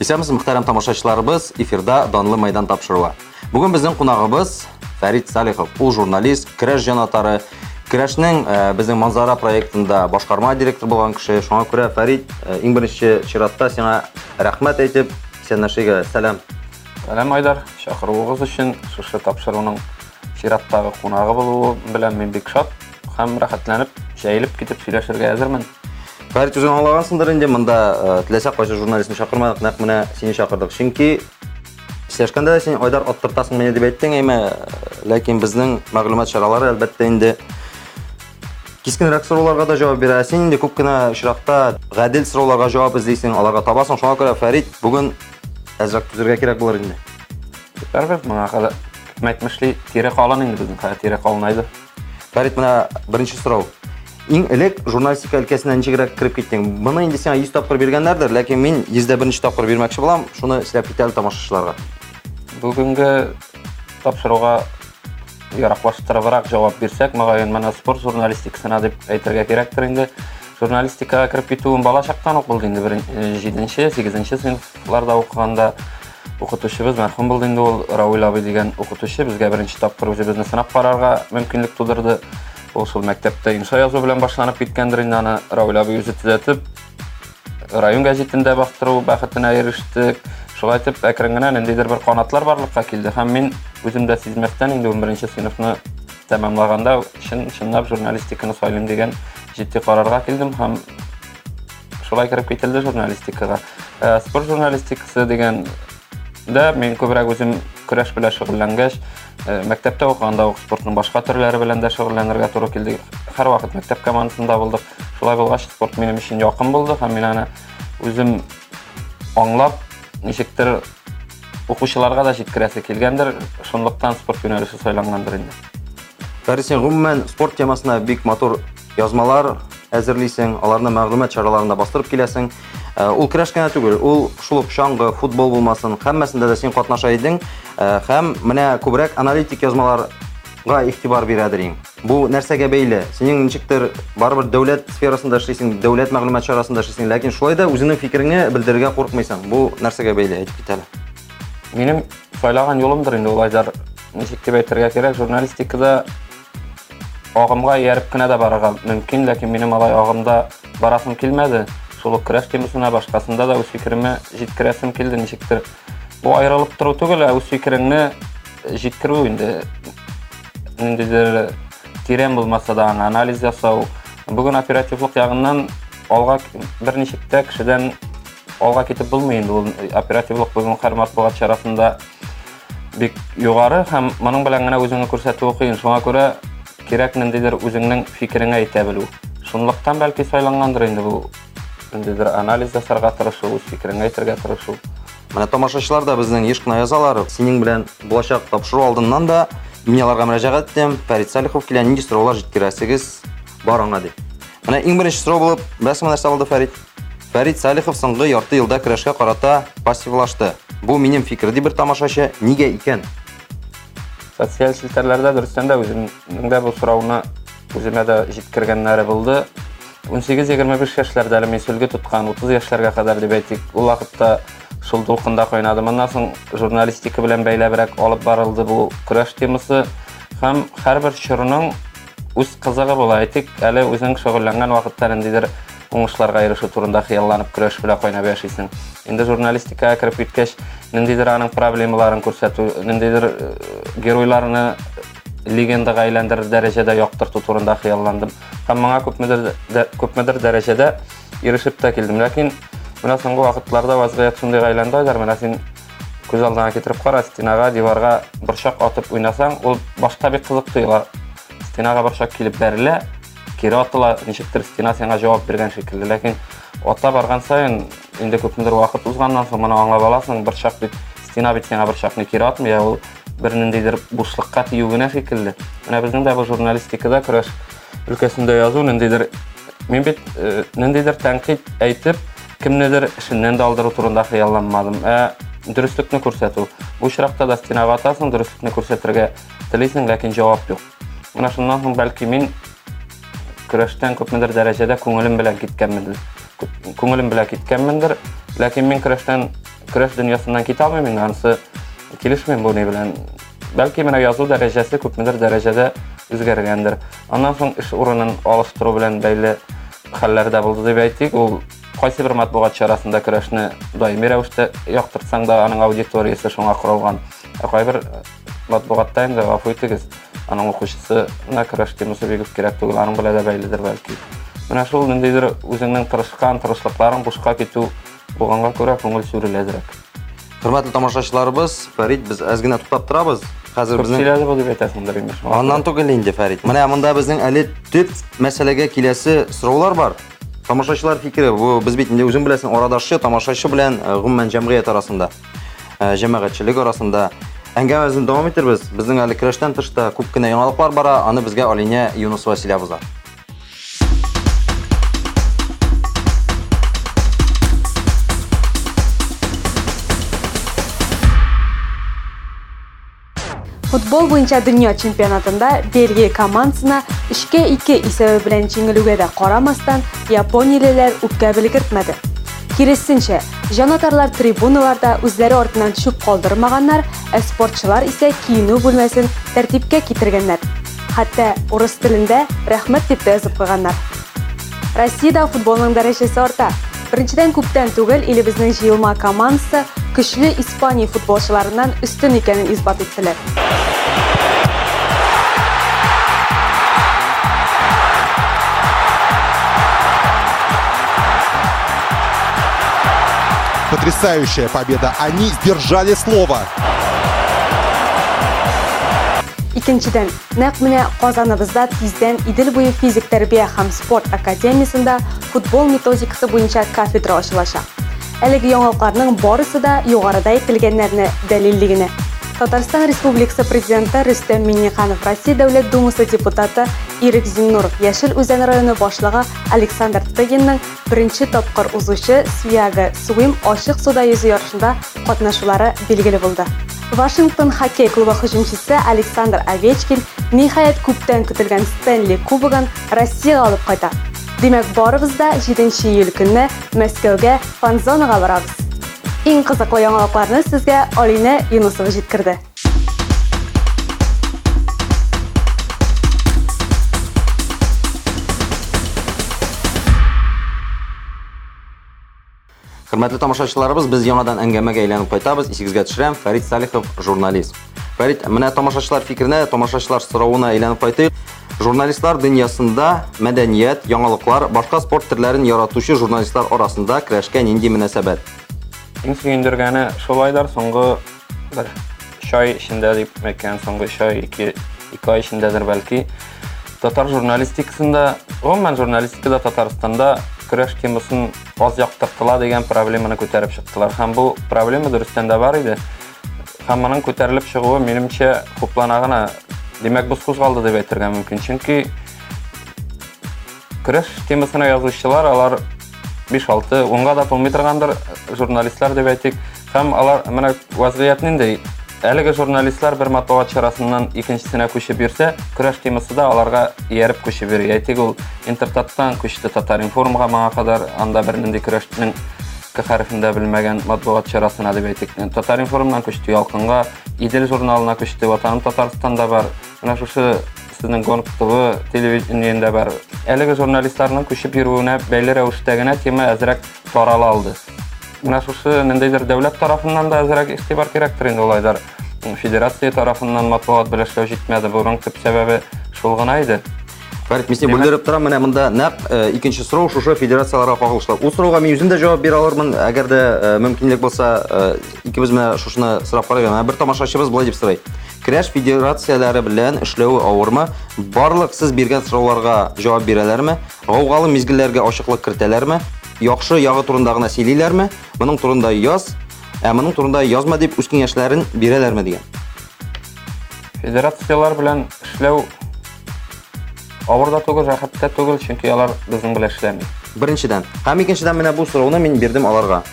Исәнмесез, мөхтәрәм тамашачыларыбыз, эфирда Данлы мәйдан тапшыруы. Бүген безнең кунагыбыз Фәрит Салихов. Ул журналист, көрәш җанатары, көрәшнең э, безнең Манзара проектында башкарма директор булган кеше. Шуңа күрә Фәрит, э, иң беренче чиратта сиңа рәхмәт әйтеп, исәнләшергә сәлам. Сәлам, Айдар, чакыруыгыз өчен шушы тапшыруның чираттагы кунагы булуы белән мин бик шат һәм рәхәтләнеп, җәелеп китеп сөйләшергә әзермен. Фәрит, үзең аңлагансыңдыр инде, монда э, теләсә кайсы журналистны чакырмадык, нәкъ менә сине чакырдык. Чөнки сөйләшкәндә дә син Айдар аттыртасың мине дип әйттең, әмма э, ләкин безнең мәгълүмат чаралары әлбәттә инде кискенрәк сорауларга да җавап бирә. Син инде күп кенә очракта гадел сорауларга җавап эзлисең, аларга табасың. Шуңа күрә Фәрит, бүген әзрәк түзәргә кирәк булыр инде. Түзәрбез, моңа кадәр кем әйтмешли, тире калын инде безнең хәзер тире калынайды. Фәрит, менә беренче сорау. Иң элек журналистика өлкәсенә ничегрәк кереп киттең? Моны инде сиңа 100 тапкыр биргәннәрдер, ләкин мин 101 тапкыр бирмәкче булам. Шуны эшләп кит әле тамашачыларга. Бүгенге тапшыруга яраклаштырыбрак җавап бирсәк, мөгаен, менә спорт журналистикасына дип әйтергә кирәктер инде. Журналистикага кереп китүем бала чактан ук булды инде, бер 7-нче, 8-нче сыйныфларда укыганда укытучыбыз мәрхүм булды инде ул, Рауил абый дигән укытучы безгә беренче тапкыр үзебезне сынап карарга мөмкинлек тудырды. Ул шул мәктәптә инша язу белән башланып киткәндер инде, аны Рауил абый үзе төзәтеп, район гәзитендә бастыру бәхетенә ирештек. Шулай итеп, әкрен генә ниндидер бер канатлар барлыкка килде һәм мин үзем дә сизмәстән инде 11 сыйныфны тәмамлаганда чын чынлап журналистиканы сайлыйм дигән җитди карарга килдем һәм шулай кереп кителде журналистикага. Э, спорт журналистикасы дигән дә мин күбрәк үзем көрәш белән шөгыльләнгәч, э, мәктәптә укыганда ук спортның башка төрләре белән дә шөгыльләнергә туры килде. Һәрвакыт мәктәп командасында булдык. Шулай булгач, спорт минем өчен якын булды һәм мин аны үзем аңлап, ничектер укучыларга да җиткерәсе килгәндер, шунлыктан спорт юнәлеше сайлангандыр инде. Фәрит, син гомумән спорт темасына бик матур язмалар әзерлисең, аларны мәгълүмат чараларында бастырып киләсең. Э, ул көрәш кенә түгел, ул шул ук чаңгы, футбол булмасын, һәммәсендә дә син катнаша идең. Э, һәм менә күбрәк аналитик язмаларга игътибар бирәдер иң. Бу нәрсәгә бәйле? Синең ничектер барыбер дәүләт сферасында эшлисең, дәүләт мәгълүмат чарасында эшлисең, ләкин шулай да үзеңнең фикереңне белдерергә курыкмыйсың. Бу нәрсәгә бәйле? Әйтеп кит әле. Минем сайлаган юлымдыр инде ул, Айдар. Ничек дип әйтергә кирәк, журналистикада агымга ияреп кенә дә барырга мөмкин, ләкин минем алай агымда барасым килмәде. Шул ук көрәш темасына, башкасында да үз фикеремне җиткерәсем килде ничектер. Бу аерылып тору түгел, ә үз фикереңне җиткерү инде. Ниндидер тирән булмаса да аңа анализ ясау. Бүген оперативлык ягыннан алга берничек тә кешедән алга китеп булмый инде ул оперативлык бүген һәр матбугат чарасында бик югары һәм моның белән генә үзеңне күрсәтүе кыен. Шуңа күрә кирәк ниндидер үзеңнең фикереңә әйтә белү. Шунлыктан бәлки сайлангандыр инде бу ниндидер анализ ясарга тырышу, үз фикереңне әйтергә тырышу. Менә тамашачылар да безнең еш кына язалар. Синең белән булачак тапшыру алдыннан да мин аларга мөрәҗәгать иттем. Фәрит Салихов килә, нинди сораулар җиткерәсегез бар аңа дип. Менә иң беренче сорау булып, беләсеңме нәрсә булды, Фәрит? Фәрит Салихов соңгы ярты елда көрәшкә карата пассивлашты. Бу минем фикер, ди бер тамашачы. Нигә икән? Социаль челтәрләрдә дөрестән дә үземнең дә бу сорауны үземә дә җиткергәннәре булды. 18-25 яшьләрдә әле мин сөлге тоткан, 30 яшьләргә кадәр дип әйтик. Ул вакытта шул дулкында кайнадым. Аннан соң журналистика белән бәйләбрәк алып барылды бу көрәш темасы. Һәм һәрбер чорның үз кызыгы була. Әйтик, әле үзең шөгыльләнгән вакытта ниндидер уңышларга ирешү турында хыялланып көрәш белән кайнап яшисең. Инде журналистикага кереп киткәч, ниндидер аның проблемаларын күрсәтү, ниндидер э, геройларны легендага әйләндерер дәрәҗәдә яктырту турында хыялландым. Һәм моңа күпмедер күпмедер дәрәҗәдә ирешеп тә килдем. Ләкин менә соңгы вакытларда вазгыять шундыйга әйләнде, Айдар, менә син күз алдыңа китереп кара, стенага, диварга борчак атып уйнасаң, ул башта бик кызык тоела. Стенага борчак килеп бәрелә, кире атыла, ничектер стена сиңа җавап биргән шикелле. Ләкин ата барган саен, инде күпмедер вакыт узганнан соң моны аңлап аласың, борчак бит, стена бит сиңа борчакны кире атмый, ә ул бер ниндидер бушлыкка тию генә шикелле. Менә безнең дә бу журналистикада көрәш өлкәсендә язу ниндидер мин бит э, ниндидер тәнкыйть әйтеп, кемнедер эшеннән дә алдыру турында хыялланмадым. Ә дөреслекне күрсәтү. Бу очракта да стенага атасың, дөреслекне күрсәтергә телисең, ләкин җавап юк. Менә шуннан соң бәлки мин көрәштән күпмедер дәрәҗәдә күңелем белән киткәнмендер. Күңелем белән киткәнмендер, ләкин мин көрәштән Көрәш дөньясыннан китә алмыйм инде, анысы килешмим бу ни белән. Бәлки менә язу дәрәҗәсе күпмедер дәрәҗәдә үзгәргәндер. Аннан соң эш урынын алыштыру белән бәйле хәлләр дә булды дип әйтик. Ул кайсы бер матбугат чарасында көрәшне даими рәвештә яктыртсаң да, аның аудиториясе шуңа корылган. Ә кайбер матбугатта инде, гафу итегез, аның укучысы менә көрәш темасы бик үк кирәк түгел, аның белән дә бәйледер бәлки. Менә шул ниндидер үзеңнең тырышкан тырышлыкларың бушка китү булганга күрә күңел сүрелә әзрәк. Хөрмәтле тамашачыларыбыз, Фәрит, без әз генә туктап торабыз. Хәзер Күп безнең сөйләде бу дип әйтәсеңдер инде. Шуңа Аннан түгел инде, Фәрит. Менә монда безнең әле төп мәсьәләгә киләсе сораулар бар. Тамашачылар фикере, бу без бит инде үзең беләсең, арадашчы, тамашачы белән гомумән җәмгыять арасында, җәмәгатьчелек арасында әңгәмәбезне дәвам итербез. Безнең әле көрәштән тыш та күп кенә яңалыклар бара, аны безгә Алинә Юнусова сөйләп узар. Футбол буенча дөнья чемпионатында Бельгия командасына 3-2 исәбе белән җиңелүгә дә карамастан, япониялеләр үпкә белгертмәде. Киресенчә, җанатарлар трибуналарда үзләре артыннан чүп калдырмаганнар, ә спортчылар исә киенү бүлмәсен тәртипкә китергәннәр. Хәтта урыс телендә рәхмәт дип тә язып куйганнар. Россиядә футболның дәрәҗәсе арта. Беренчедән, күптән түгел илебезнең җыелма командасы көчле Испания футболчыларыннан өстен икәнен исбат иттеләр. Потрясающая победа. Они сдержали слово. Икенчедән, нәкъ менә Казаныбызда тиздән Идел буе физик тәрбия һәм спорт академиясендә футбол методикасы буенча кафедра ачылачак. Әлеге яңалыкларның барысы да югарыда әйтелгәннәрне дәлилли генә. Татарстан Республикасы Президенты Рөстәм Миңнеханов, Россия Дәүләт Думасы депутаты Ирек Зиннуров, Яшел Үзән районы башлыгы Александр Тыгинның беренче тапкыр узучы Свияга Swim ачык суда йөзү ярышында катнашулары билгеле булды. Вашингтон хоккей клубы һөҗүмчесе Александр Овечкин ниһаять күптән көтелгән Стэнли кубогын Россиягә алып кайта. Димәк, барыбыз да 7 июль көнне Мәскәүгә фан-зонага барабыз. Иң кызыклы яңалыкларны сезгә Алинә Юнусова җиткерде. Хөрмәтле тамашачыларыбыз, без яңадан әңгәмәгә әйләнеп кайтабыз. Исегезгә төшерәм, Фәрит Салихов, журналист. Фәрит, менә тамашачылар фикеренә, тамашачылар соравына әйләнеп кайтыйк. Журналистлар дөньясында мәдәният, яңалыклар, башка спорт төрләрен яратучы журналистлар арасында көрәшкә нинди мөнәсәбәт? Иң сөендергәне шулайдыр, соңгы бер өч ай эчендә дип әйткән, соңгы өч ай, ике ай эчендәдер бәлки. Татар журналистикасында, гомумән журналистикада Татарстанда көрәш темасын аз яктыртыла дигән проблеманы күтәреп чыктылар. Һәм бу проблема дөрестән дә бар иде. Һәм моның күтәрелеп чыгуы, минемчә, хуплана гына. Димәк, боз кузгалды дип әйтергә мөмкин. Чөнки көрәш темасына язучылар, алар 5-6, 10-га да тулмый торгандыр журналистлар дип әйтик. Һәм алар менә вазгыять нинди? Әлеге журналистлар бер матбугат чарасыннан икенчесенә күчеп йөрсә, көрәш темасы да аларга ияреп күчеп йөри. Әйтик, ул Интертаттан күчте Татар-информга моңа кадәр, анда бернинди көрәшнең К хәрефен дә белмәгән матбугат чарасына дип әйтик. Татар-информнан күчте Ялкынга, Идел журналына күчте, Ватаным Татарстанда бар. Менә шушы сезнең Гонг ТВ телевидениендә бар. Әлеге журналистларның күчеп йөрүенә бәйле рәвештә генә тема әзрәк тарала алды. Менә шушы ниндәйдер дәүләт тарафыннан да әзрәк игътибар кирәктер инде улайдар. Федерация тарафыннан матбугат белән эшләү җитмәде. Буның төп сәбәбе шул гына иде. Фәрит, мин сине бүлдереп торам, менә монда нәкъ икенче сорау шушы федерацияләргә кагылышлы. Ул сорауга мин үзем дә җавап бирә алырмын, әгәр дә мөмкинлек булса, икебез менә шушыны сорап карыйк. Менә бер тамашачыбыз болай дип сорый. Көрәш федерацияләре белән эшләве авырмы? Барлык сез биргән сорауларга җавап бирәләрме? Гаугалы мизгелләргә ачыклык кертәләрме? Яхшы ягы турында гына сөйлиләрме? Моның турында яз, ә моның турында язма дип үз киңәшләрен бирәләрме дигән. Федерацияләр белән эшләү авыр да түгел, рәхәт тә түгел, чөнки алар безнең белән эшләми. Беренчедән. Һәм икенчедән менә бу сорауны мин бирдем аларга.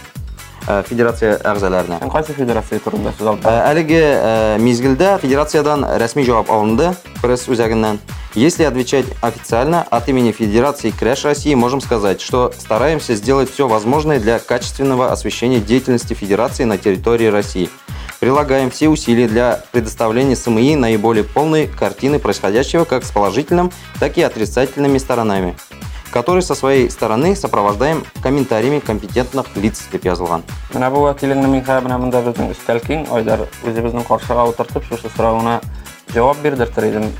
Федерация әгъзаларына. Син кайсы федерация турында сүз алып Әлеге мизгелдә федерациядән рәсми җавап алынды, пресс үзәгеннән. Если отвечать официально, от имени Федерации Кряж России можем сказать, что стараемся сделать все возможное для качественного освещения деятельности Федерации на территории России. Прилагаем все усилия для предоставления СМИ наиболее полной картины происходящего как с положительным, так и отрицательными сторонами, которые со своей стороны сопровождаем комментариями компетентных лиц, дип язылган. Менә бу вәкилеңне мин хәзер менә монда безнең өстәл киң, Айдар үзебезнең каршыга утыртып, шушы соравына җавап бирдертер идем.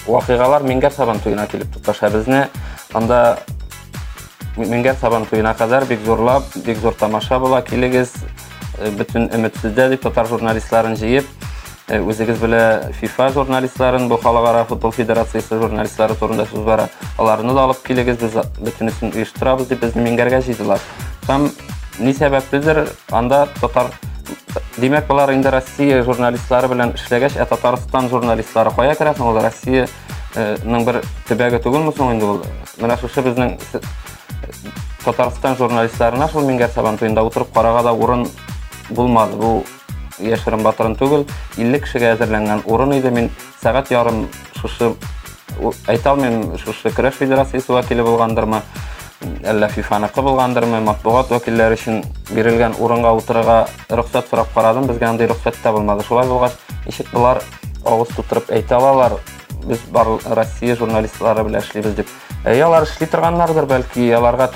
Вакыйгалар Миңгәр Сабан туена килеп тоташа. Безне анда Миңгәр Сабан туена кадәр бик зурлап, бик зур тамаша була. Килегез, бөтен өмет сездә дип татар журналистларын җыеп, үзегез белә FIFA журналистларын, бу халыкара футбол федерациясе журналистлары турында сүз бара. Аларны да алып килегез, без бөтенесен оештырабыз дип безне Миңгәргә җыйдылар. Һәм ни сәбәпледер анда татар, димәк, болар инде Россия журналистлары белән эшләгәч, ә Татарстан журналистлары кая керә соң? Ул Россиянең бер төбәге түгелме соң инде ул? Менә шушы безнең Татарстан журналистларына шул Миңгәр Сабан туенда утырып карага да урын булмады. Бу яшерен батырын түгел, 50 кешегә әзерләнгән урын иде. Мин сәгать ярым шушы, әйтә алмыйм, шушы көрәш федерациясе вәкиле булгандырмы, әллә FIFA-ныкы булгандырмы, матбугат вәкилләре өчен бирелгән урынга утырырга рөхсәт сорап карадым, безгә андый рөхсәт тә булмады. Шулай булгач, ничек болар авыз тутырып әйтә алалар, без бар Россия журналистлары белән эшлибез дип. Әйе, алар эшли торганнардыр, бәлки аларга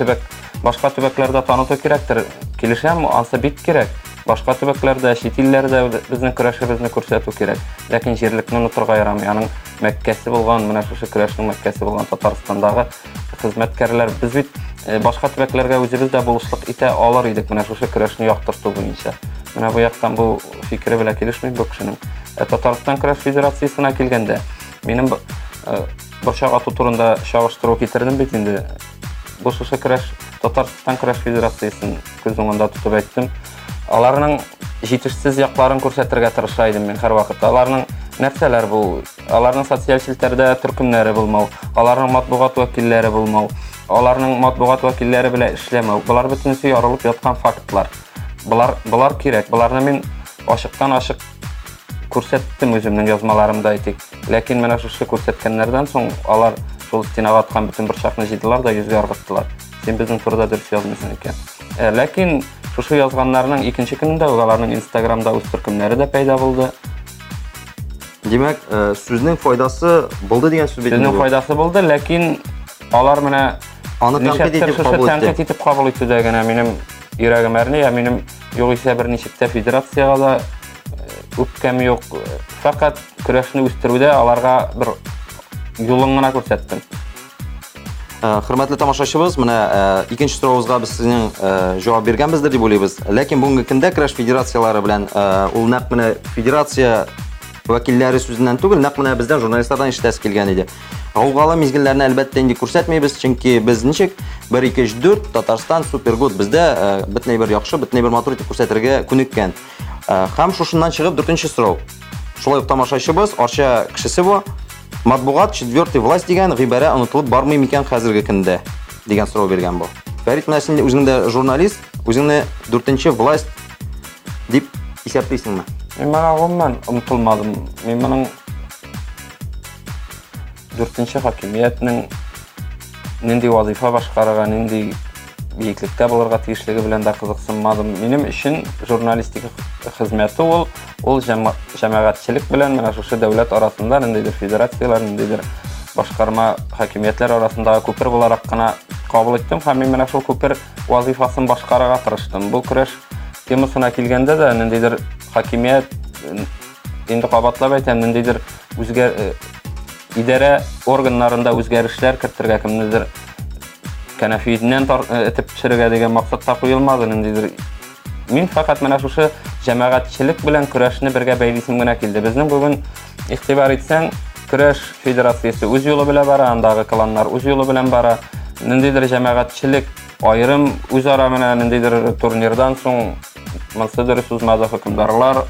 башка төбәкләрдә таныту кирәктер. Килешәм, ансы бик кирәк. Башка төбәкләрдә, чит илләрдә безнең көрәшебезне күрсәтү кирәк. Ләкин җирлекне онытырга ярамый. Аның мәккәсе булган, менә шушы көрәшнең мәккәсе булган Татарстандагы хезмәткәрләр. Без бит башка төбәкләргә үзебез дә булышлык итә алыр идек менә шушы көрәшне яктырту буенча. Менә бу яктан бу фикере белән килешмим бу кешенең. Татарстан көрәш федерациясенә килгәндә, минем борчак ату турында чагыштыру китердем бит инде. Бу шушы көрәш Татарстан көрәш федерациясен күз уңында тотып әйттем. Аларның җитешсез якларын күрсәтергә тырыша идем мин һәрвакытта. Аларның нәрсәләр бу? Аларның социаль челтәрдә төркемнәре булмау, аларның матбугат вәкилләре булмау, аларның матбугат вәкилләре белән эшләмәү. Болар бөтенесе ярылып яткан фактлар. Болар кирәк. Боларны мин ачыктан ачык күрсәттем үземнең язмаларымда әйтик. Ләкин менә шушы күрсәткәннәрдән соң алар шул стенага аткан бөтен борчакны җыйдылар да йөзгә ыргыттылар. Син безнең турыда дөрес язмыйсың икән. Ләкин шушы язганнарның икенче көнендә үк аларның Инстаграмда үз төркемнәре дә пәйда булды. Димәк, сүзнең файдасы булды дигән сүз бит инде Сүзнең бу. файдасы булды, ләкин алар менә Аны тәнкыйть нишләптер итеп шушы кабул итте. тәнкыйть итеп кабул итүдә генә минем йөрәгем әрни, ә минем югыйсә берничек тә федерациягә дә үпкәм юк. Фәкать көрәшне үстерүдә аларга бер юлын гына күрсәттем. Хөрмәтле тамашачыбыз, менә икенче соравыбызга без сезнең җавап биргәнбездер дип уйлыйбыз. Ләкин бүгенге көндә көрәш федерацияләре белән ул нәкъ менә федерация вәкилләре сүзеннән түгел, нәкъ менә бездән журналистлардан ишетәсе килгән иде. Гаугалы мизгелләрне әлбәттә инде күрсәтмибез, чөнки без ничек 1, 2, 3, 4 Татарстан супергуд бездә бөтенләй бер яхшы, бөтенләй бер матур итеп күрсәтергә күнеккән. Һәм шушыннан чыгып дүртенче сорау. Шулай ук тамашачыбыз, Арча кешесе бу. Матбугат четвертый власть дигән гыйбарә онытылып бармый микән хәзерге көндә дигән сорау биргән бу. Фәрит, менә син үзең дә журналист, үзеңне дүртенче власть дип исәплисеңме? Мин моңа гомумән омтылмадым. Мин моның дүртенче хакимиятнең нинди вазифа башкарырга, нинди биеклектә булырга тиешлеге белән дә кызыксынмадым. Минем өчен журналистика хезмәте ул җәмәгатьчелек белән менә шушы дәүләт арасында ниндидер федерацияләр, ниндидер башкарма хакимиятләр арасындагы күпер буларак кына кабул иттем һәм мин менә шул күпер вазифасын башкарырга тырыштым. Бу көрәш темасына килгәндә дә ниндидер хакимият, инде кабатлап әйтәм, ниндидер идарә органнарында үзгәрешләр кертергә, кемнедер кәнәфиеннән этеп төшерергә дигән максатта куелмады ниндидер. Мин фәкать менә шушы җәмәгатьчелек белән көрәшне бергә бәйлисем генә килде. Безнең бүген игътибар итсәң, көрәш федерациясе үз юлы белән бара, андагы кланнар үз юлы белән бара. Ниндидер җәмәгатьчелек аерым үзара менә ниндидер турнирдан соң монсы дөрес узмады, хөкемдарлар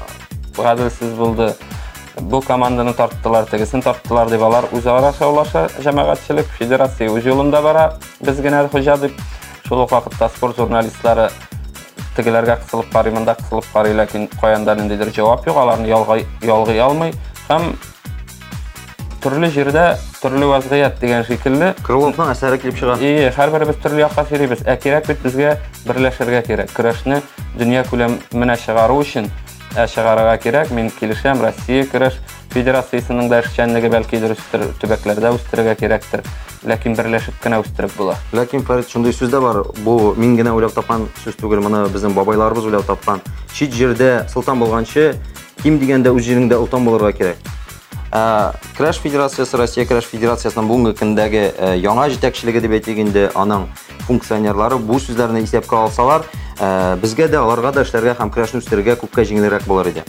гаделсез булды. Бу команданы тарттылар, тегесен тарттылар дип алар үзара шаулаша җәмәгатьчелек, федерация үз юлында бара, без генә хуҗа дип. Шул ук вакытта спорт журналистлары тегеләргә кысылып карый, монда кысылып карый, ләкин каян да ниндидер җавап юк, аларны ялгый алмый. Һәм Төрле җирдә төрле вазгыять дигән шикелле. Крыловның әсәре килеп чыга. Ие, һәрберебез төрле якка сөйлибез. Ә кирәк бит безгә берләшергә кирәк. Көрәшне дөнья күләменә чыгару өчен чыгарырга кирәк. Мин килешәм, Россия көрәш федерациясенең дә эшчәнлеге бәлки дөрестер, төбәкләрдә үстерергә кирәктер. Ләкин берләшеп кенә үстереп була. Ләкин, Фәрит, шундый сүз дә бар. Бу мин генә уйлап тапкан сүз түгел, моны безнең бабайларыбыз уйлап тапкан. Чит җирдә солтан булганчы, ким дигәндә үз җиреңдә олтан булырга кирәк. Көрәш федерациясе, Россия көрәш федерациясенең бүгенге көндәге яңа җитәкчелеге дип әйтик инде, аның функционерлары бу сүзләрне исәпкә алсалар, безгә дә, аларга да эшләргә һәм көрәшне үстерергә күпкә җиңелрәк булыр иде.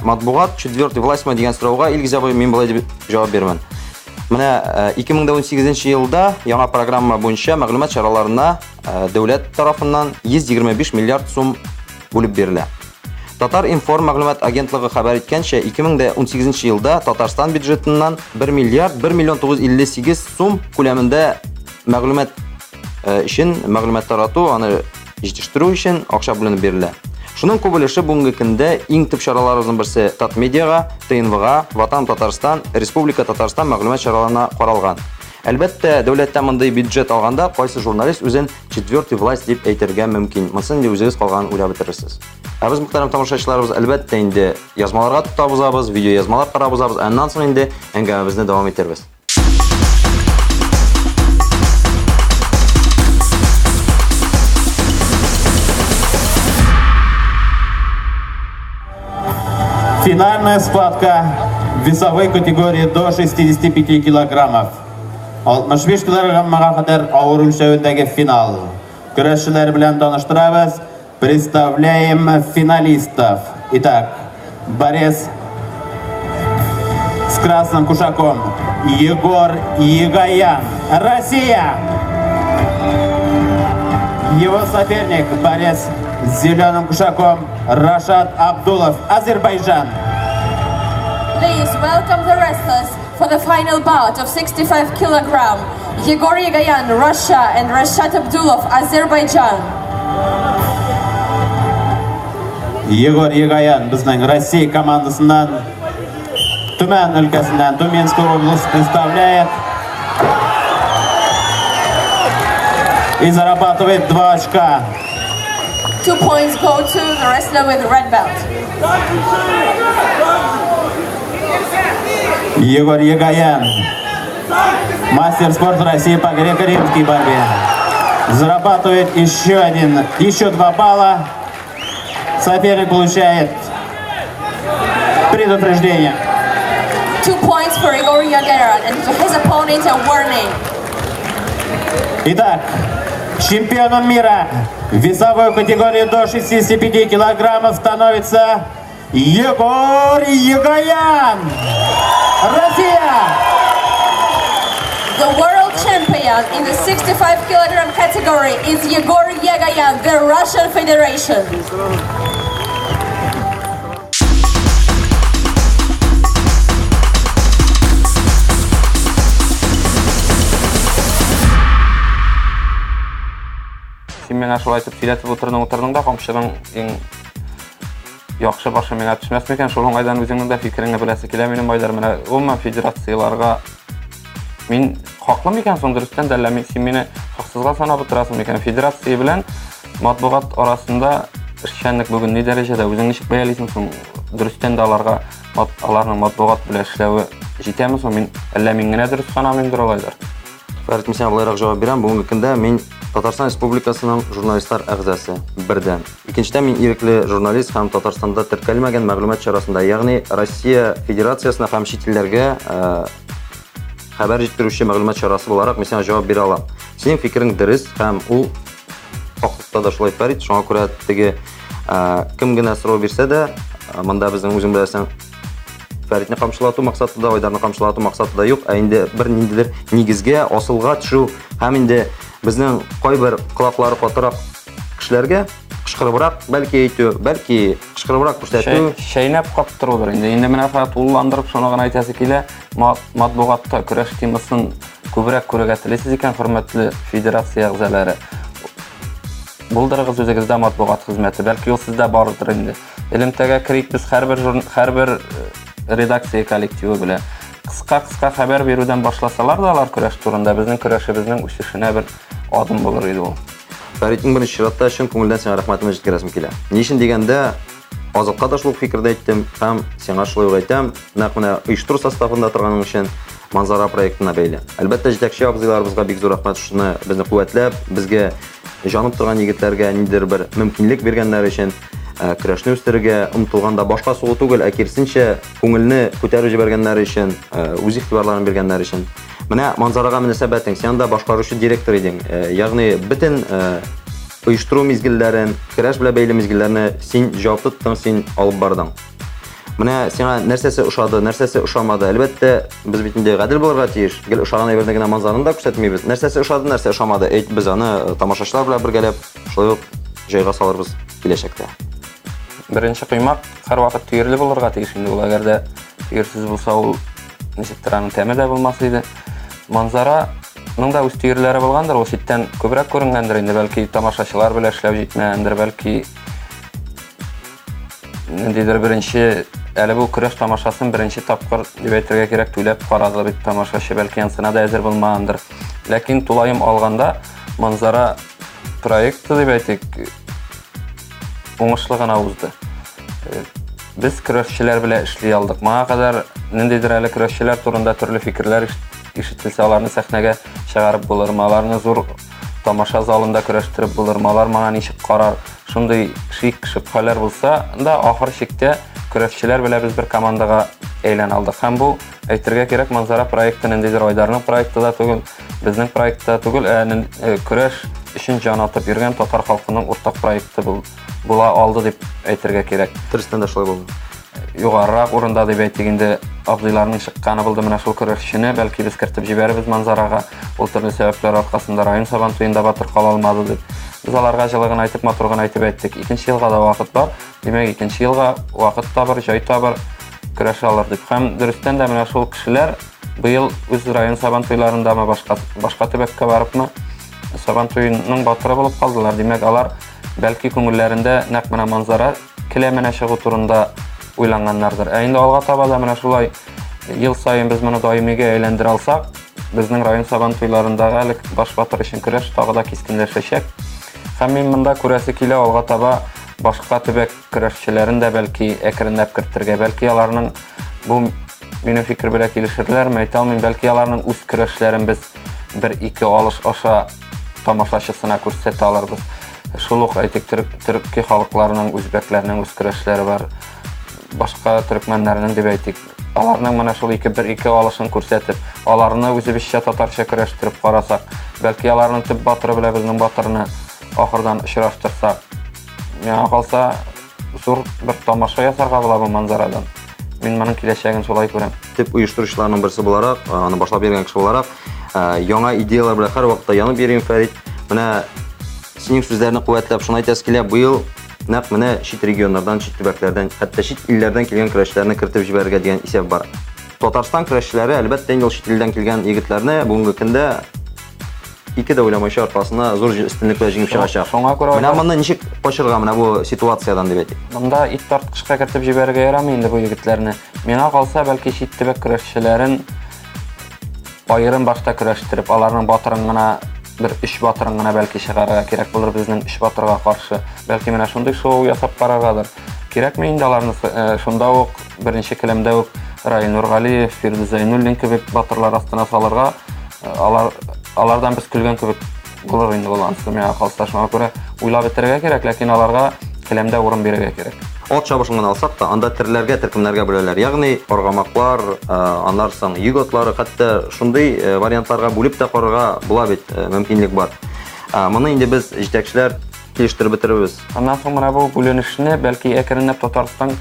Матбугат четвертый власть мы дигән сорауга Илгиз абый мин болай дип җавап бирмен. Менә 2018 елда яңа программа буенча мәгълүмат чараларына дәүләт тарафыннан 125 миллиард сум бүлеп бирелә. Татар-информ мәгълүмат агентлыгы хәбәр иткәнчә, 2018 елда Татарстан бюджетыннан 1 миллиард 1 миллион 958 сум күләмендә мәгълүмат өчен, мәгълүмат тарату, аны җитештерү өчен акча бүленеп бирелә. Шуның күп өлеше бүгенге көндә иң төп чараларыбызның берсе Татмедиага, ТНВга, Ватан Татарстан, Республика Татарстан мәгълүмат чараларына каралган. Әлбәттә, дәүләттән мондый бюджет алганда кайсы журналист үзен четвертый власть дип әйтергә мөмкин. Монысын инде үзегез калганын уйлап бетерерсез. Ә без, мөхтәрәм тамашачыларыбыз, әлбәттә инде язмаларга туктап узабыз, видеоязмалар карап узабыз, аннан соң инде әңгәмәбезне дәвам итербез. Финальная схватка весовой категории до 65 килограммов. 65 килограммга кадәр авыр үлчәвендәге финал. Көрәшчеләр белән таныштырабыз. Представляем финалистов. Итак, борец с красным кушаком Егор Егоян, Россия! Его соперник, борец с зеленым кушаком Рашад Абдулов, Азербайджан. Please welcome the wrestlers for the final bout of 65 kilogram. Yegor Yegoyan, Russia, and Rashad Abdulov, Azerbaijan. Егор Егоян безнең Россия командасыннан, Төмән өлкәсеннән, Тюменскую область представляет. И зарабатывает 2 очка. 2 points go to the wrestler with the red belt. Егор Егоян, мастер спорта России по греко-римской борьбе, зарабатывает еще 2 балла. Соперник получает предупреждение. 2 points for Yegor Yegoyan and to his opponent a warning. Итак, чемпионом мира в весовой категории до 65 килограммов становится Егор Егоян! Россия! The world champion in the 65 kilogram category is Yegor Yegoyan, the Russian Federation. Син миңа шулай итеп сөйләтеп утырдың, утырдың да, камчының иң яхшы башы миңа төшмәс микән? Шул уңайдан үзеңнең дә фикереңне беләсе килә минем, Айдар. Менә гомумән федерацияларга мин хаклы микән соң, дөрестән дә, әллә син мине хаксызга санап утырасың микән? Федерация белән матбугат арасында эшчәнлек бүген ни дәрәҗәдә? Үзең ничек бәялисең соң? Дөрестән дә аларның матбугат белән эшләве җитәме соң? Мин әллә мин генә дөрес санамыймдыр алайдыр? Фәрит, мин сиңа болайрак җавап бирәм. Бүгенге көндә мин Татарстан Республикасының журналистлар әгъзасы, бердән. Икенчедән, мин ирекле журналист һәм Татарстанда теркәлмәгән мәгълүмат чарасында, ягъни Россия Федерациясенә һәм чит илләргә хәбәр җиткерүче мәгълүмат чарасы буларак мин сиңа җавап бирә алам. Синең фикерең дөрес һәм ул хаклыкта да шулай, Фәрит. Шуңа күрә теге кем генә сорау бирсә дә, монда безнең үзең беләсең, Фәритне камчылату максаты да, Айдарны камчылату максаты да юк, ә инде бер ниндидер нигезгә, асылга төшү һәм инде безнең кайбер колаклары катырак кешеләргә кычкырыбрак бәлки әйтү, бәлки кычкырыбрак күрсәтү. Чәйнәп каптырудыр инде. Инде менә фәкать тулыландырып шуны гына әйтәсе килә. Матбугатта көрәш темасын күбрәк күрергә телисез икән, хөрмәтле федерация әгъзалары, булдырыгыз үзегездә матбугат хезмәте. Бәлки ул сездә бардыр инде. Элемтәгә керик без һәрбер редакция коллективы белән. Кыска-кыска хәбәр бирүдән башласалар да алар көрәш турында, безнең көрәшебезнең үсешенә бер адым булыр иде ул. Фәрит, иң беренче чиратта чын күңелдән сиңа рәхмәтемне җиткерәсем килә. Ни өчен дигәндә, Азатка да шул ук фикердә әйттем һәм сиңа шулай ук әйтәм, нәкъ менә оештыру составында торганың өчен Манзара проектына бәйле. Әлбәттә, җитәкче абзыйларыбызга бик зур рәхмәт, шуны безне куәтләп, безгә җанып торган егетләргә ниндидер бер мөмкинлек биргәннәре өчен, көрәшне үстерергә омтылганда башка сугу түгел, ә киресенчә, күңелне күтәреп җибәргәннәре өчен, үз игътибарларын биргәннәре өчен. Менә Манзарага мөнәсәбәтең, син анда башкаручы директор идең. Ягъни бөтен оештыру мизгелләрен, көрәш белән бәйле мизгелләрне син җавап тоттың, син алып бардың. Менә сиңа нәрсәсе ошады, нәрсәсе ошамады? Әлбәттә, без бит инде гадел булырга тиеш. Гел ошаган әйберне генә Манзараны да күрсәтмибез. Нәрсәсе ошады, нәрсә ошамады? Әйт, без аны тамашачылар белән бергәләп шулай ук җайга салырбыз киләчәктә. Беренче коймак һәрвакыт төерле булырга тиеш инде ул. Әгәр дә төерсез булса, ул ничектер аның тәме дә булмас иде. Манзараның да үз төерләре булгандыр, ул читтән күбрәк күренгәндер инде, бәлки тамашачылар белән эшләү җитмәгәндер, бәлки ниндидер беренче әле бу көрәш тамашасын беренче тапкыр дип әйтергә кирәк, түләп карады бит тамашачы, бәлки ансына да әзер булмагандыр. Ләкин тулаем алганда Манзара проекты дип әйтик, уңышлы гына узды. Без көрәшчеләр белән эшли алдык. Моңа кадәр ниндидер әле көрәшчеләр турында төрле фикерләр ишетелсә, аларны сәхнәгә чыгарып булырмы, аларны зур тамаша залында көрәштереп булырмы, алар моңа ничек карар? Шундый шик, шөбһәләр булса да, ахыр чиктә көрәшчеләр белән без бер командага әйләнә алдык. Һәм бу, әйтергә кирәк, Манзара проекты ниндидер Айдарның проекты да түгел, безнең проектта түгел, ә көрәш өчен җан атып йөргән татар халкының уртак проекты була алды дип әйтергә кирәк. Дөрестән дә шулай булды. Югарырак урында дип әйтик инде, абзыйларның чыкканы булды менә шул көрәшчене, бәлки без кертеп җибәрербез Манзарага, ул төрле сәбәпләр аркасында район Сабан туенда батыр кала алмады дип. Без аларга җылы гына әйтеп, матур гына әйтеп әйттек. Икенче елга да вакыт бар, димәк, икенче елга вакыт табыр, җай табыр, көрәшә алыр дип. Һәм дөрестән дә менә шул кешеләр быел үз район Сабан туйларындамы, башка, башка төбәккә барыпмы, Сабан туеның батыры булып калдылар. Димәк, алар бәлки күңелләрендә нәкъ менә Манзара келәменә чыгу турында уйланганнардыр. Ә инде алга таба да менә шулай ел саен без моны даимигә әйләндерә алсак, безнең район Сабан туйларындагы әле баш батыр өчен көрәш тагы да кискенләшәчәк. Һәм мин монда күрәсе килә, алга таба башка төбәк көрәшчеләрен дә бәлки әкренләп кертергә, бәлки аларның бу минем фикер белән килешерләрме, әйтә алмыйм, бәлки аларның үз көрәшләрен без бер-ике алыш аша тамашачысына күрсәтә алырбыз. Шул ук әйтик, төрек, төрки халыкларының, үзбәкләрнең үз көрәшләре бар, башка төркмәннәрнең дип әйтик. Аларның менә шул ике бер-ике алышын күрсәтеп, аларны үзебезчә татарча көрәштереп карасак, бәлки аларның төп батыры белән безнең батырны ахырдан очраштырсак, миңа калса, зур бер тамаша ясарга була бу манзарадан. Мин моның киләчәген шулай күрәм. Төп оештыручыларның берсе буларак, аны башлап йөргән кеше буларак, яңа идеялар белән һәрвакытта янып йөрим, Фәрит. Менә синең сүзләрне куәтләп шуны әйтәсе килә, быел нәкъ менә чит регионнардан, чит төбәкләрдән, хәтта чит илләрдән килгән көрәшчеләрне кертеп җибәрергә дигән исәп бар. Татарстан көрәшчеләре, әлбәттә, инде ул чит илдән килгән егетләрне бүгенге көндә ике дә уйламыйча аркасына зур өстенлек белән җиңеп чыгачак. Шуңа күрә менә моны ничек качырга менә бу ситуациядән дип әйтик. Монда ит тарткычка кертеп җибәрергә ярамый инде бу егетләрне. Миңа калса, бәлки чит төбәк көрәшчеләрен аерым башта көрәштереп, аларның батырын гына бер өч батырын гына бәлки чыгарырга кирәк булыр безнең өч батырга каршы. Бәлки менә шундый шоу ясап караргадыр. Кирәкме инде аларны шунда ук беренче келәмдә үк Раил Нургалиев, Фирдүс Зәйнуллин кебек батырлар астына салырга? Алар алардан без көлгән кебек булыр инде ул анысы миңа калса. Шуңа күрә уйлап бетерергә кирәк, ләкин аларга келәмдә урын бирергә кирәк. Ат чабышын гына алсак та, анда төрләргә, төркемнәргә бүләләр. Ягъни аргамаклар, аннан соң йөк атлары, хәтта шундый вариантларга бүлеп тә карарга була бит, мөмкинлек бар. Моны инде без җитәкчеләр килештереп бетерербез. Аннан соң менә бу бүленешне бәлки әкренләп Татарстан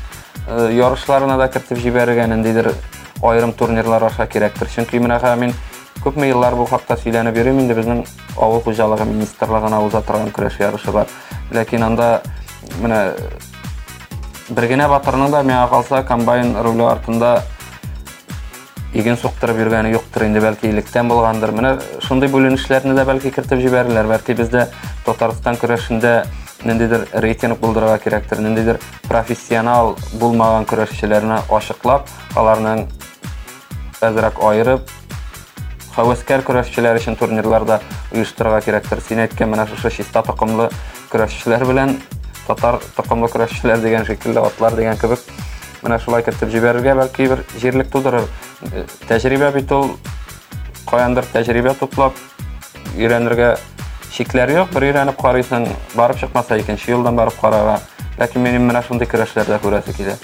ярышларына да кертеп җибәрергә ниндидер аерым турнирлар аша кирәктер. Чөнки менә хәзер мин күпме еллар бу хакта сөйләнеп йөрим инде, безнең авыл хуҗалыгы министрлыгына уза торган көрәш ярышы бар. Ләкин анда менә бер генә батырның да миңа калса комбайн руле артында иген суктырып йөргәне юктыр инде, бәлки электән булгандыр. Менә шундый бүленешләрне дә бәлки кертеп җибәрерләр. Бәлки бездә Татарстан көрәшендә ниндидер рейтинг булдырырга кирәктер, ниндидер профессионал булмаган көрәшчеләрне ачыклап, аларның әзрәк аерып, һәвәскәр көрәшчеләр өчен турнирлар да оештырырга кирәктер. Син әйткән менә шушы чиста токымлы көрәшчеләр белән татар токымлы көрәшчеләр дигән шикелле атлар дигән кебек менә шулай кертеп җибәрергә бәлки бер җирлек тудырыр. Тәҗрибә бит ул каяндыр тәҗрибә туплап өйрәнергә чикләр юк. Бер өйрәнеп карыйсың, барып чыкмаса икенче юлдан барып карарга. Ләкин минем менә шундый көрәшләрдә күрәсе килә.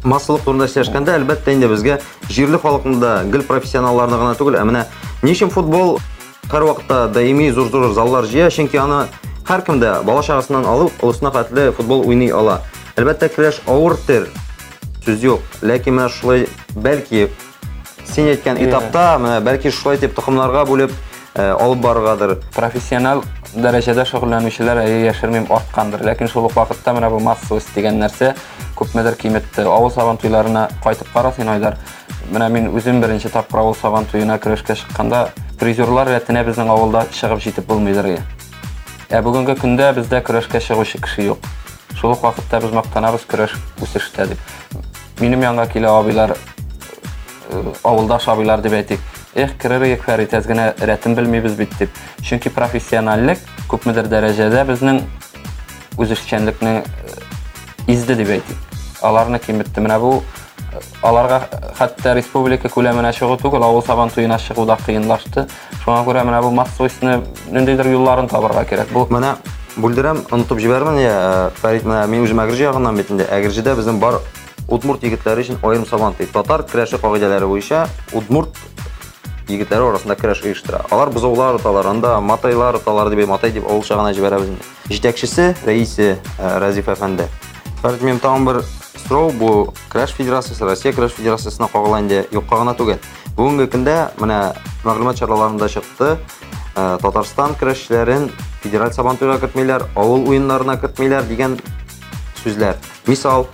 Массалык турында сөйләшкәндә, әлбәттә инде безгә җирле халыкны да гел профессионалларны гына түгел, ә менә ни өчен футбол һәрвакытта даими зур-зур заллар җыя, чөнки аны һәркем дә бала чагасыннан алып олысына хәтле футбол уйный ала. Әлбәттә, көрәш авыр төр, сүз юк. Ләкин менә шулай бәлки син әйткән этапта, менә бәлки шулай дип токымнарга бүлеп алып барыргадыр. Профессионал дәрәҗәдә шөгыльләнүчеләр, әйе, яшермим, арткандыр. Ләкин шул ук вакытта менә бу массовость дигән нәрсә күпмедер киметте. Авыл сабан туйларына кайтып кара син, Айдар. Менә мин үзем беренче тапкыр авыл сабан туена көрәшкә чыкканда призерлар рәтенә безнең авылда чыгып җитеп булмыйдыр. Ә бүгенге көндә бездә көрәшкә чыгучы кеше юк. Шул ук вакытта без мактанабыз көрәш үсештә дип. Минем янга килә абыйлар, авылдаш абыйлар дип әйтик. Эх, керер идек, Фәрит, әз генә рәтен белмибез бит дип. Чөнки профессиональлек күпмедер дәрәҗәдә безнең үзешчәнлекне изде дип әйтик. Аларны киметте. Менә бу аларга хәтта республика күләменә чыгу түгел, авыл сабан туена чыгу да кыенлашты. Шуңа күрә менә бу массовостьны ниндидер юлларын табарга кирәк. Бу менә бүлдерәм, онытып җибәрмен я, Фәрит, менә мин үзем Әгерҗе ягыннан бит инде. Әгерҗедә безнең бар удмурт егетләре өчен аерым сабан туй. Татар көрәше кагыйдәләре буенча удмурт егетләре арасында көрәш оештыра. Алар бозаулар оталар, анда матайлар оталар дип, матай дип авылча гына җибәрәбез инде. Җитәкчесе, рәисе Разиф әфәнде. Фәрит, минем тагын бер сорау, бу көрәш федерациясе, Россия көрәш федерациясенә кагыла инде, юкка гына түгел. Бүгенге көндә менә мәгълүмат чараларында чыкты, Татарстан көрәшчеләрен федераль сабантуйга кертмиләр, авыл уеннарына кертмиләр дигән сүзләр. Мисал,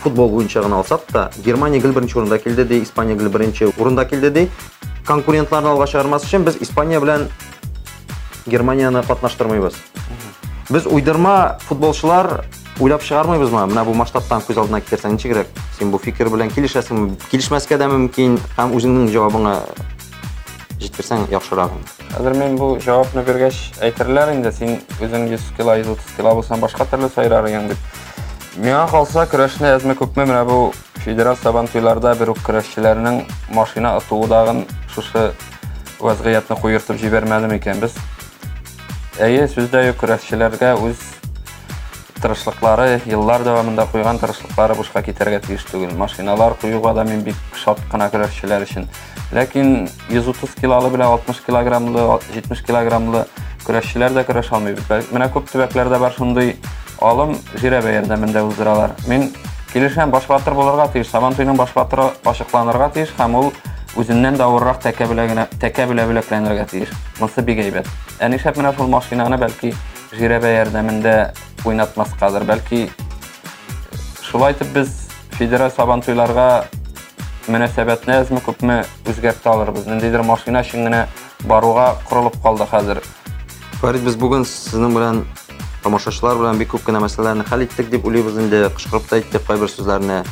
футбол буенча гына алсак та, Германия гел беренче урында килде ди, Испания гел беренче урында килде ди. Конкурентларны алга чыгармас өчен без Испания белән Германияне катнаштырмыйбыз. Без уйдырма футболчылар уйлап чыгармыйбызмы? Менә бу масштабтан күз алдына китерсәң ничегрәк? Син бу фикер белән килешәсеңме? Килешмәскә дә мөмкин һәм үзеңнең җавабыңа җиткерсәң яхшырак. Хәзер мин бу җавапны биргәч әйтерләр инде, син үзең 100 кило, 130 кило булсаң башка төрле сайрар идең дип. Миңа калса, көрәшне әзме күпме менә бу федераль сабантуйларда бер үк көрәшчеләрнең машина отуы дагын шушы вазгыятьне куертып җибәрмәде микән? Без әйе, сүз дә юк, көрәшчеләргә үз тырышлыклары, еллар дәвамында куйган тырышлыклары бушка китәргә тиеш түгел. Машиналар куюга да мин бик шат кына көрәшчеләр өчен. Ләкин 130 килолы белән 60 килограммлы, 70 килограммлы көрәшчеләр дә көрәш алмый бит. Менә күп төбәкләрдә бар шундый алым, жирәбә ярдәмендә уздыралар. Мин килешәм, баш батыр булырга тиеш, Сабан туеның баш батыры ачыкланырга тиеш һәм ул үзеннән дә авыррак тәкә белән генә, тәкә белән бүләкләнергә тиеш. Монысы бик әйбәт. Ә нишләп менә шул машинаны бәлки жирәбә ярдәмендә уйнатмаскадыр? Бәлки шулай итеп без федераль Сабан туйларга мөнәсәбәтне әзме күпме үзгәртә алырбыз. Ниндидер машина өчен генә баруга корылып калды хәзер. Фәрит, без бүген сезнең белән тамашачылар белән бик күп кенә мәсьәләләрне хәл иттек дип уйлыйбыз инде. Кычкырып та әйттек кайбер сүзләрне.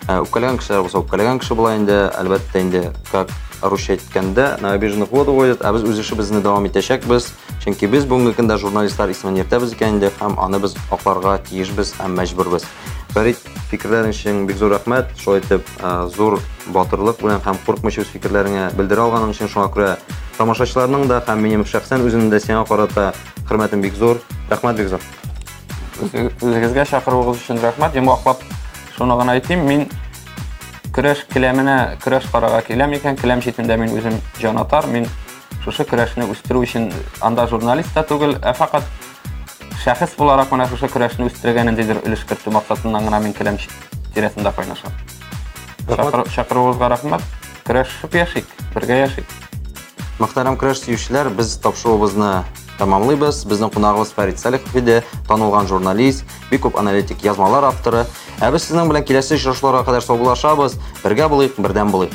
Үпкәләгән кешеләр булса, үпкәләгән кеше була инде. Әлбәттә инде, как русча әйткәндә, на обиженных воду водят, ә без үз эшебезне дәвам итәчәкбез. Чөнки без бүгенге көндә журналистлар исемен йөртәбез икән инде һәм аны без акларга тиешбез һәм мәҗбүрбез. Фәрит, фикерләрең өчен бик зур рәхмәт. Шулай итеп, зур батырлык белән һәм куркмыйча үз фикерләреңә белдерә алганың өчен, шуңа күрә тамашачыларның да һәм минем шәхсән үземнең дә сиңа карата хөрмәтем бик зур. Рәхмәт бик зур. Үзегезгә чакыруыгыз өчен рәхмәт. Йомгаклап шуны гына әйтим, мин көрәш келәменә, көрәш карарга киләм икән, келәм читендә мин үзем җанатар, мин шушы көрәшне үстерү өчен анда журналист та түгел, ә фақат шәхес буларак менә шушы көрәшне үстерергә ниндидер өлеш кертү максатыннан гына мин келәм тирәсендә кайнашам. Чакыруыгызга рәхмәт. Көрәшеп яшик, бергә яшик. Мөхтәрәм көрәш сөючеләр, без тапшыруыбызны тәмамлыйбыз. Безнең кунагыбыз Фәрит Салихов иде, танылган журналист, бик күп аналитик язмалар авторы. Ә без сезнең белән киләсе очрашуларга кадәр саубуллашабыз. Бергә булыйк, бердәм булыйк.